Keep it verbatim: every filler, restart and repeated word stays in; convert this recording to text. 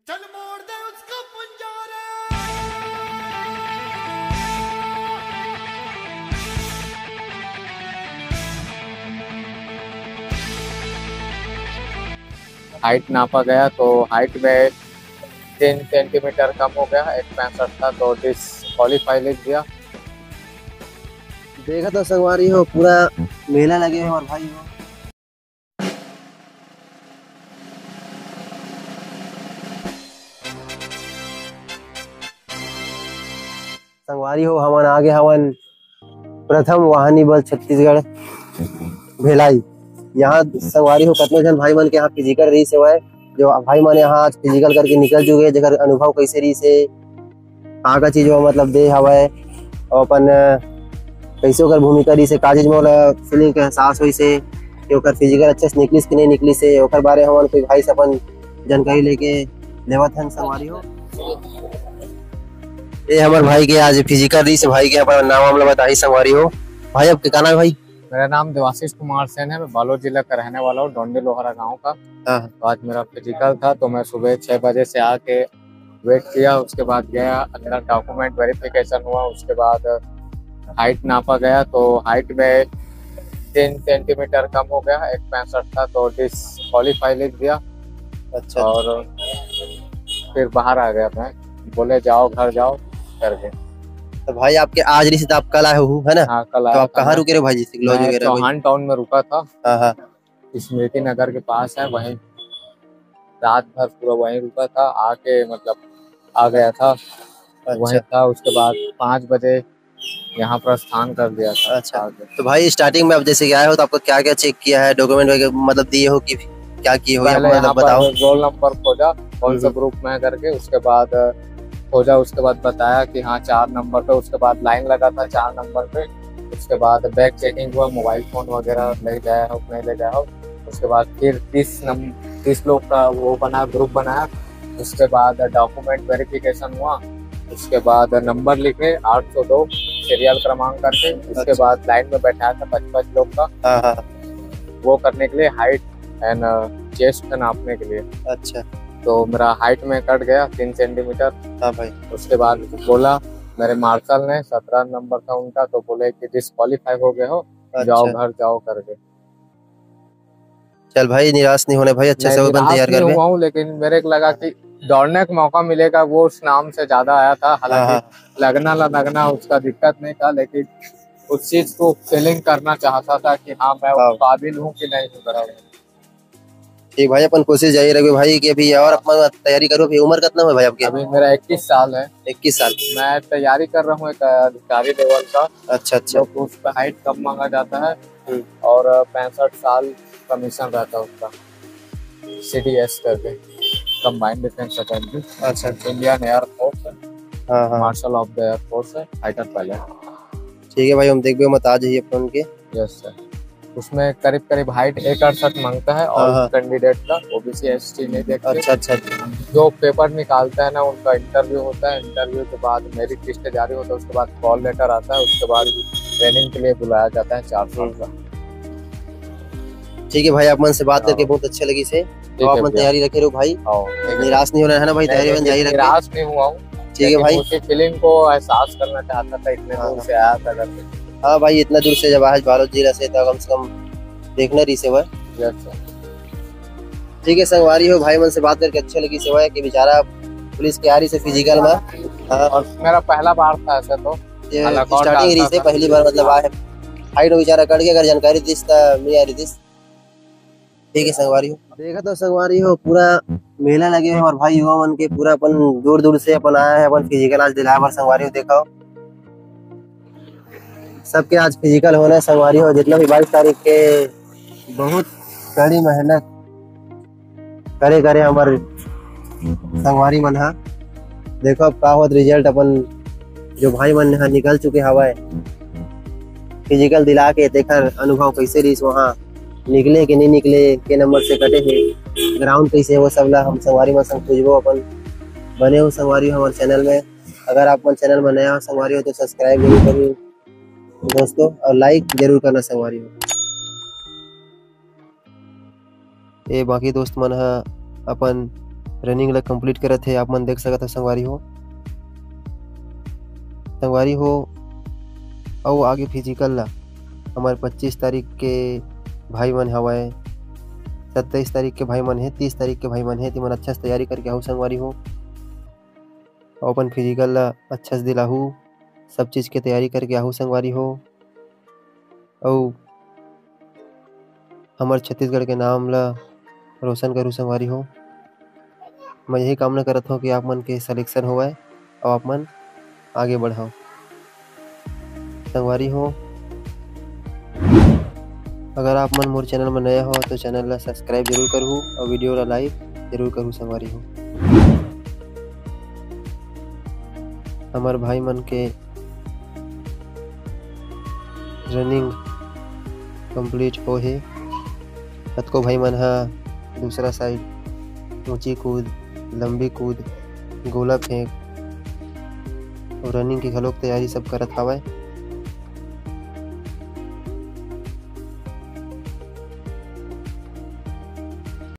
चल मोड़ दे उसका पंजारा। हाइट नापा गया तो हाइट में तीन सेंटीमीटर कम हो गया, एक पैंसठ था तो डिसक्वालीफाई लिख दिया। देखा तो संगवारी हो, पूरा मेला लगे हो और भाई हो। संगवारी हो, हमन आगे हवन प्रथम वाहनी बल छत्तीसगढ़ भिलाई। यहाँ संगवारी हो, कतनो झन भाई मन के यहाँ फिजिकल रहिस हवय, जो भाई मन यहाँ आज फिजिकल करके निकल चुके हे, जेकर अनुभव कैसे रहिस हे, का का चीज वो मतलब दे हवय, और अपन, अ, कैसे ओकर भूमिका रहिस हे, का चीज में ओला फीलिंग के एहसास होइस हे कि ओकर फिजिकल अच्छे से निकलिस कि नहीं निकलिस हे, ओकर बारे हमन कोई भाई से अपन जानकारी लेके लेवत हन संगवारी हो। ये हमर भाई के आज फिजिकल रहिस हे, भाई के अपन नाम वाम ला बताही संगवारी हो। भाई, आपके का नाम है भाई? मेरा नाम देवाशीष कुमार सेन है, मैं बालोद जिला का रहने वाला हूँ, डोंडी लोहरा गांव का। हाँ। तो आज मेरा फिजिकल था, तो मैं सुबह छः बजे से आके वेट किया, उसके बाद गया, अंदर डॉक्यूमेंट वेरिफिकेशन हुआ, उसके बाद हाइट नापा गया, तो हाइट में तीन सेंटीमीटर कम हो गया, एक पैंसठ था तो डिसक्वालीफाई लिख दिया। अच्छा। और फिर बाहर आ गया मैं, बोले, "जाओ, घर जाओ," करके। तो भाई, आपके आज रहिस हे तो आप कल आए हो, है ना? हाँ, कल तो आया आप था कहाँ मैं। रुके रहे भाई, जैसे कि लॉज मैं वगैरह कोई? चौहान टाउन में रुका था। हाँ, हाँ। स्मृति नगर के पास है, वहीं रात भर पूरा वहीं रुका था, आके मतलब आ गया था। अच्छा। वहीं था, उसके बाद पाँच बजे यहाँ प्रस्थान कर दिया था। अच्छा। आगे। तो भाई, स्टार्टिंग में आप जैसे कि आए हो तो आपको क्या क्या चेक किया है, डॉक्यूमेंट वगैरह मतलब दिए हो कि क्या किए हो, या पहले मतलब यहाँ पर बताओ। रोल नंबर खोजा, कौन सा हम्म। ग्रुप में है करके, उसके बाद खोजा, उसके बाद बताया कि हाँ, चार नंबर पे, उसके बाद लाइन लगा था चार नंबर पे, उसके बाद बैग चेकिंग हुआ, मोबाइल फोन वगैरह ले गया हो कि नहीं ले गया हो। उसके बाद फिर तीस नंबर, तीस लोग का वो बना, ग्रुप बनाया, उसके बाद डॉक्यूमेंट वेरिफिकेशन हुआ, उसके बाद नंबर लिखे आठ सौ दो सीरियल क्रमांक करके, उसके अच्छा। बाद लाइन में बैठाया था पाँच पाँच लोग का। हाँ, हाँ। वो करने के लिए, हाइट एंड चेस्ट नापने के लिए। अच्छा। तो मेरा हाइट में कट गया तीन सेंटीमीटर। हाँ भाई। उसके बाद बोला, मेरे मार्शल ने, सत्रह नंबर था उनका, तो बोले कि डिसक्वालीफाई हो गए हो, अच्छा। जाओ घर जाओ करके। चल भाई, निराश नहीं होना भाई, अच्छा नहीं, से अपन निराश तैयार नहीं करबे। हुआ हूँ, लेकिन मेरे को लगा कि दौड़ने का मौका मिलेगा, वो उस नाम से ज्यादा आया था। हालांकि हाँ, हाँ। लगना ला लगना, उसका दिक्कत नहीं था, लेकिन उस चीज को फीलिंग करना चाहता था कि हाँ, मैं हाँ। काबिल हूँ कि नहीं हूँ, बराबर। ठीक भाई, अपन कोशिश जारी रखबे भाई कि अभी और अपन तैयारी करो। अभी उम्र कितना है भाई आपके? अभी मेरा इक्कीस साल है। इक्कीस साल। मैं तैयारी कर रहा हूँ एक अधिकारी लेवल का। अच्छा, अच्छा। जो पोस्ट पे हाइट कम मांगा जाता है हम्म। और पैंसठ साल कमीशन रहता है उसका, सीडीएस करके, कंबाइंड डिफेंस एकेडमी। अच्छा, अच्छा। इंडियन एयर फोर्स है, हाँ, हाँ। Marshal of the air force है, फाइटर पायलट। ठीक है भाई, हम देखबे, मत आ जाइए अपन के। Yes sir. उसमें करीब करीब हाइट एक अड़सठ मांगता है और हाँ, हाँ। कैंडिडेट का, ओबीसी एसटी नहीं देखते। अच्छा, अच्छा, अच्छा। जो पेपर निकालता है ना, उनका इंटरव्यू होता है, इंटरव्यू के बाद मेरिट लिस्ट जारी होता है, उसके बाद कॉल लेटर आता है, उसके बाद ट्रेनिंग के लिए बुलाया जाता है चार साल का। ठीक है भाई, आप मन से बात हाँ। करके बहुत अच्छा लगी से। ठीक तो है आप मन भैया। तैयारी रखे रहो भाई। हाँ, ठीक है। निराश नहीं होना है ना भाई, नहीं, तैयारी नहीं, अपन जारी रखना। निराश नहीं हुआ हूँ। ठीक है लेकिन भाई। उसी फीलिंग को एहसास करना चाहता था इतने हाँ, दूर हाँ। से आया था घर से। हाँ भाई, इतना दूर से जब आज बालोद जिला से तो कम से कम देखना रहिस हे भाई। Yes sir. ठीक है संगवारी हो, भाई मन से बात करके अच्छा लगिस हे भाई कि बेचारा पुलिस के आ रहिस हे फिजिकल में। हाँ। और मेरा पहला बार था ऐसा तो। ये हालांकि और स्टार्टिंग डालता रहिस हे, था। पहली बार मतलब आए। हाइट में बेचारा कट के अगर जानकारी दिस त नहीं आ रहिस। ठीक है संगवारी हो, देखा तो संगवारी हो, पूरा मेला लगे हे और भाई युवा मन के पूरा अपन दूर दूर से अपन आया हे अपन फिजिकल आज दिलाए बर संगवारी हो। देखा हो सबके आज फिजिकल होना हे संगवारी हो, जितना भी बाईस तारीख के बहुत कड़ी मेहनत करे करे हमर संगवारी मन हा। देखो अब का होत रिजल्ट, अपन जो भाई मन हा निकल चुके हवय फिजिकल दिला के, तेकर अनुभव कैसे रहिस, वहाँ निकले के नहीं निकले, के नंबर से कटे हे, ग्राउंड कैसे हे, वो सब ला हम संगवारी मन संग पूछबो अपन। बने हो संगवारी हो हमर चैनल में। अगर आप मन चैनल में नया हो संगवारी हो तो सब्सक्राइब जरूर करिए दोस्तों, और लाइक जरूर करना संगवारी हो। ए बाकी दोस्त मन ह अपन रनिंग ला कंप्लीट करत हे, आप मन देख सकत हो संगवारी हो। संगवारी हो, अउ आगे फिजिकल ला हमर पच्चीस तारीख के भाई मन हवय, सत्ताईस तारीख के भाई मन हे, तीस तारीख के भाई मन हे, तिमन अच्छा से तैयारी करके आहू संगवारी हो, अउ अपन फिजिकल ला अच्छा से दिलाहू, सब चीज के तैयारी करके आहू संगवारी हो, अउ हमर छत्तीसगढ़ के नाम ला रोशन करू संगवारी हो। मैं यही कामना करत हूँ कि आप मन के सिलेक्शन होवय अउ आप मन आगे बढ़व। संगवारी हो, अगर आप मन मोर चैनल में नया हो तो चैनल ला सब्सक्राइब जरूर करहू अउ वीडियो ला लाइक जरूर करहू संगवारी हो। हमर भाई मन के रनिंग कंप्लीट हो हे। कतको भाई मन ह दूसरा साइड ऊंची कूद, लंबी कूद, गोला फेंक अउ रनिंग के घलोक तैयारी सब करत हावय।